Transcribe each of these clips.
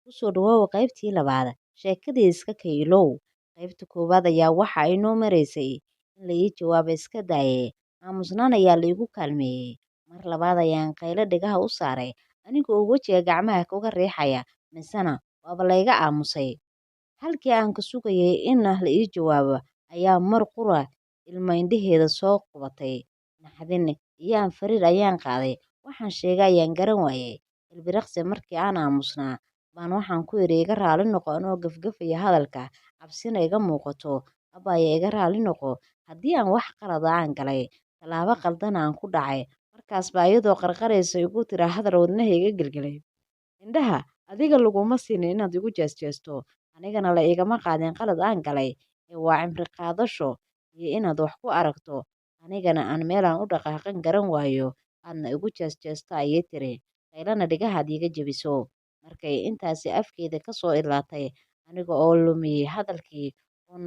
Kusoo dhawoow qaybtii labaad, sheekadii Iska Kaylow. Qaybta koowaad ayaa waxa ay noo maraysay in la ii jawaabo iska daaye, aamusnaan ayaa la igu kaalmeeyey. Mar labaad ayaan qaylo dhegaha u saaray, aniga oo wejiga gacmaha kaga riixaya, misena waaba layga aamusay. Halkii aan ka sugayay in la ii jawaabo ayaa mar qura ilmo indhaheeda soo qubatay. Naxdin iyo anfariir ayaan qaaday, waxaan sheegay ayaan garan waayay. Ilbiriqsi markii aan aamusnaa baan waxaan ku idhi iga raali noqo anoo gafgafaya hadalka, cabsina iga muuqato. Abaya iga raali noqo haddii aan wax qalad ah aan galay, tallaabo qaldana aan ku dhacay. Markaas baa iyadoo qarqaraysa igu tiri hadal wadnahayga gelgelay. Indhaha adiga laguma siinin inaad igu jeesjeesto, anigana la igama qaadin qalad aan galay ee waa cimri qaadasho iyo inaad wax ku aragto, anigana aan meelaan u dhaqaaqan garan waayo, aadna igu jeesjeesto ayay tiri, qaylana dhegahaad iiga jebiso. Markay intaasi afkeeda ka soo idlaatay, aniga oo lumiyey hadalkii oo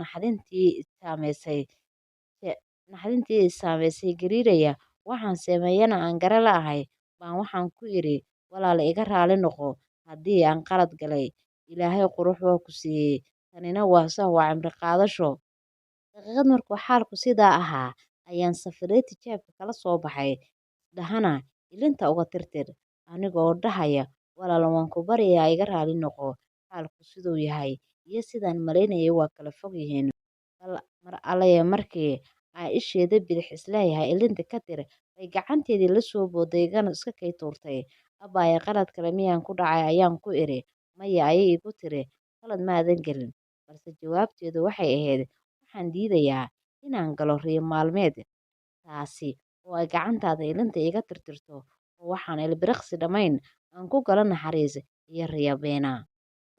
naxdintii i saameysay gariiraya, waxaan sameeyana aan gara la'ahay, baan waxaan ku idhi walaal iga raali noqo haddii aan qalad galay. Ilaahay qurux waa ku siiyey, tanina waa sah, waa cimri qaadasho. Daqiiqad markuu xaalku sidaa ahaa ayaan safareeti jeebka kala soo baxay, dhahana ilinta uga tirtir, anigoo dhahaya walaal waan ku baryayaa iga raali noqo, xaalku siduu yahay iyo sidaan malaynayay waa kala fog yihiin. Bal mar allaya markii aan isheeda bidix isleeyahay ilinta ka tir, bay gacanteedii la soo booday igana iska kay tuurtay. Abaya qalad kale miyaan ku dhacay ayaan ku idhi. Maya ayay igu tiri, qalad maadan gelin. Balse jawaabteedu waxay ahayd waxaan diidayaa inaan galo riyo maalmeed, taasi oo ay gacantaada ilinta iga tirtirto oo waxaan ilbiriqsi dhammayn aan ku galo naxariis iyo riyo beena.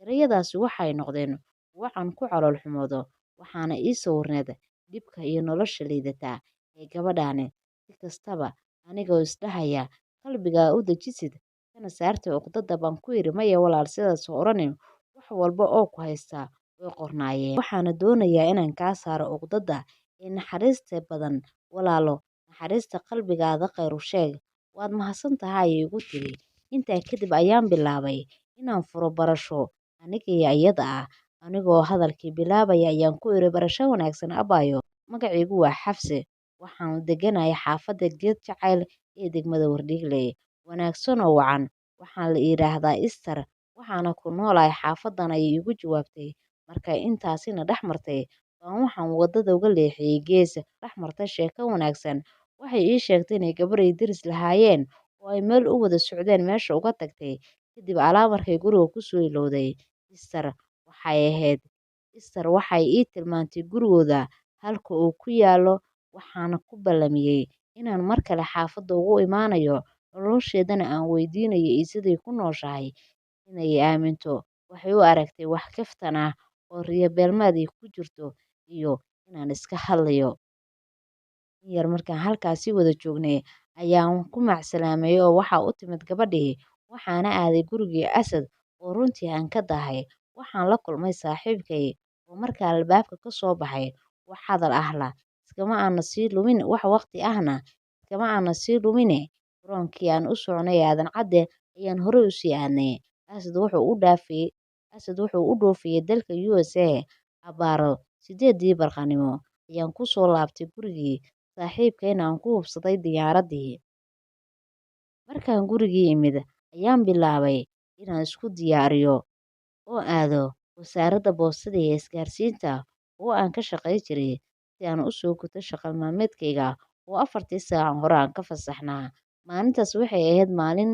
Erayadaasi waxay noqdeen kuwo aan ku calool xumoodo, waxaana ii sawirneed dhibka iyo nolosha liidata ee gabadhaani. Si kastaba anigoo isdhahaya qalbigaa u dejisid kana saartay uqdada baan ku idhi maya walaal sidaas ha odhanin, wax walba oo ku haystaa way qornaayeen. Waxaana doonayaa inaan kaa saaro uqdada ee naxariista badan walaalo, naxariista qalbigaada khayr u sheeg. Waad mahadsan tahay ayay igu tiri. Intaa kadib ayaan bilaabay inaan furo barasho aniga iyo iyada ah. Anigoo hadalkii bilaabaya ayaan ku idhi barasho wanaagsan abayo. Magacaygu waa Xafse, waxaan deganahay xaafadda Geed Jacayl ee degmada Wardhiigley. Wanaagsan oo wacan, waxaan la yidhaahdaa Easter, waxaana ku noolahay xaafadan ayay igu jawaabtay. Markay intaasina dhex martay baan waxaan waddada uga leexiyey gees. Dhex martay sheeko wanaagsan. Waxay ii sheegtay inay gabar ay deris lahaayeen oo ay meel u wada socdeen meesha uga tagtay. Kadib alaab markay guriga ku soo ilowday. Easter waxay ahayd Easter waxay ii tilmaantay gurigooda halka uu ku yaallo, waxaana ku ballamiyey inaan mar kale xaafadda ugu imaanayo, nolosheedana aan weydiinayo iyo siday ku nooshahay. Inay aaminto waxay u aragtay wax kaftan ah oo riyo beelmaad ay ku jirto iyo inaan iska hadlayo. In yar markaan halkaasi wada joognay ayaan ku macsalaameeyey oo waxaa u timid gabadhii, waxaana aaday gurigii Asad oo runtii aan ka dahay. Waxaan la kulmay saaxiibkay oo markaa albaabka ka soo baxay, wax hadal ahla iskama aana sii lumin, wax waqti ahna iskama aana sii lumine. Garoonkii aan u soconay Aadan Cadde ayaan horey u sii aadnay. Asad wuxuu u dhoofiyey dalka USA. Abaaro 8dii barqanimo ayaan ku soo laabtay gurigii saaxiibkayna aan ku hubsaday diyaaraddii. Markaan gurigii imid ayaan bilaabay inaan isku diyaariyo oo aado wasaaradda boostada iyo isgaarsiinta oo aan ka shaqayn jiray si aan u soo guto shaqo maalmeedkayga oo 4tii saac hore aan ka fasaxnaa. Maalintaas waxay ahayd maalin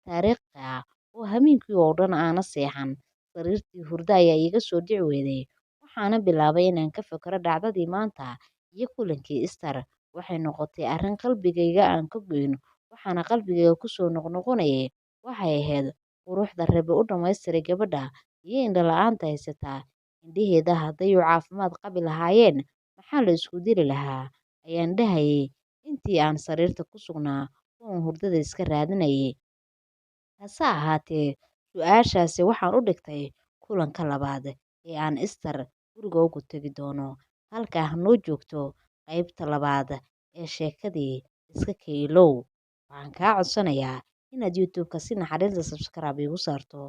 taariikhi ah oo habeenkii oo dhan aana seexan. Sariirtii hurdo ayaa iiga soo dhici weyday. Waxaana bilaabay inaan ka fakaro dhacdadii maanta iyo kulankii Easter. Waxay noqotay arrin qalbigayga aan ka goyn, waxaana qalbigayga ku soo noqnoqonayay waxay ahayd quruxda Rabbi u dhammaystiray gabadha iyo indho la'aanta haysataa. Indhaheeda hadday u caafimaad qabi lahaayeen maxaa la isku dili lahaa ayaan dhahayay intii aan sariirta ku sugnaa oon hurdada iska raadinayay. Hase ahaatee su'aashaasi waxaan u dhigtay kulanka labaad ee aan Easter guriga ugu tegi doono. Halkaa ha noo joogto qaybta labaad ee sheekadii Iska Kaylow. Waxaan kaa codsanayaa inaad YouTube-ka si naxariis leh subscribe iigu saarto.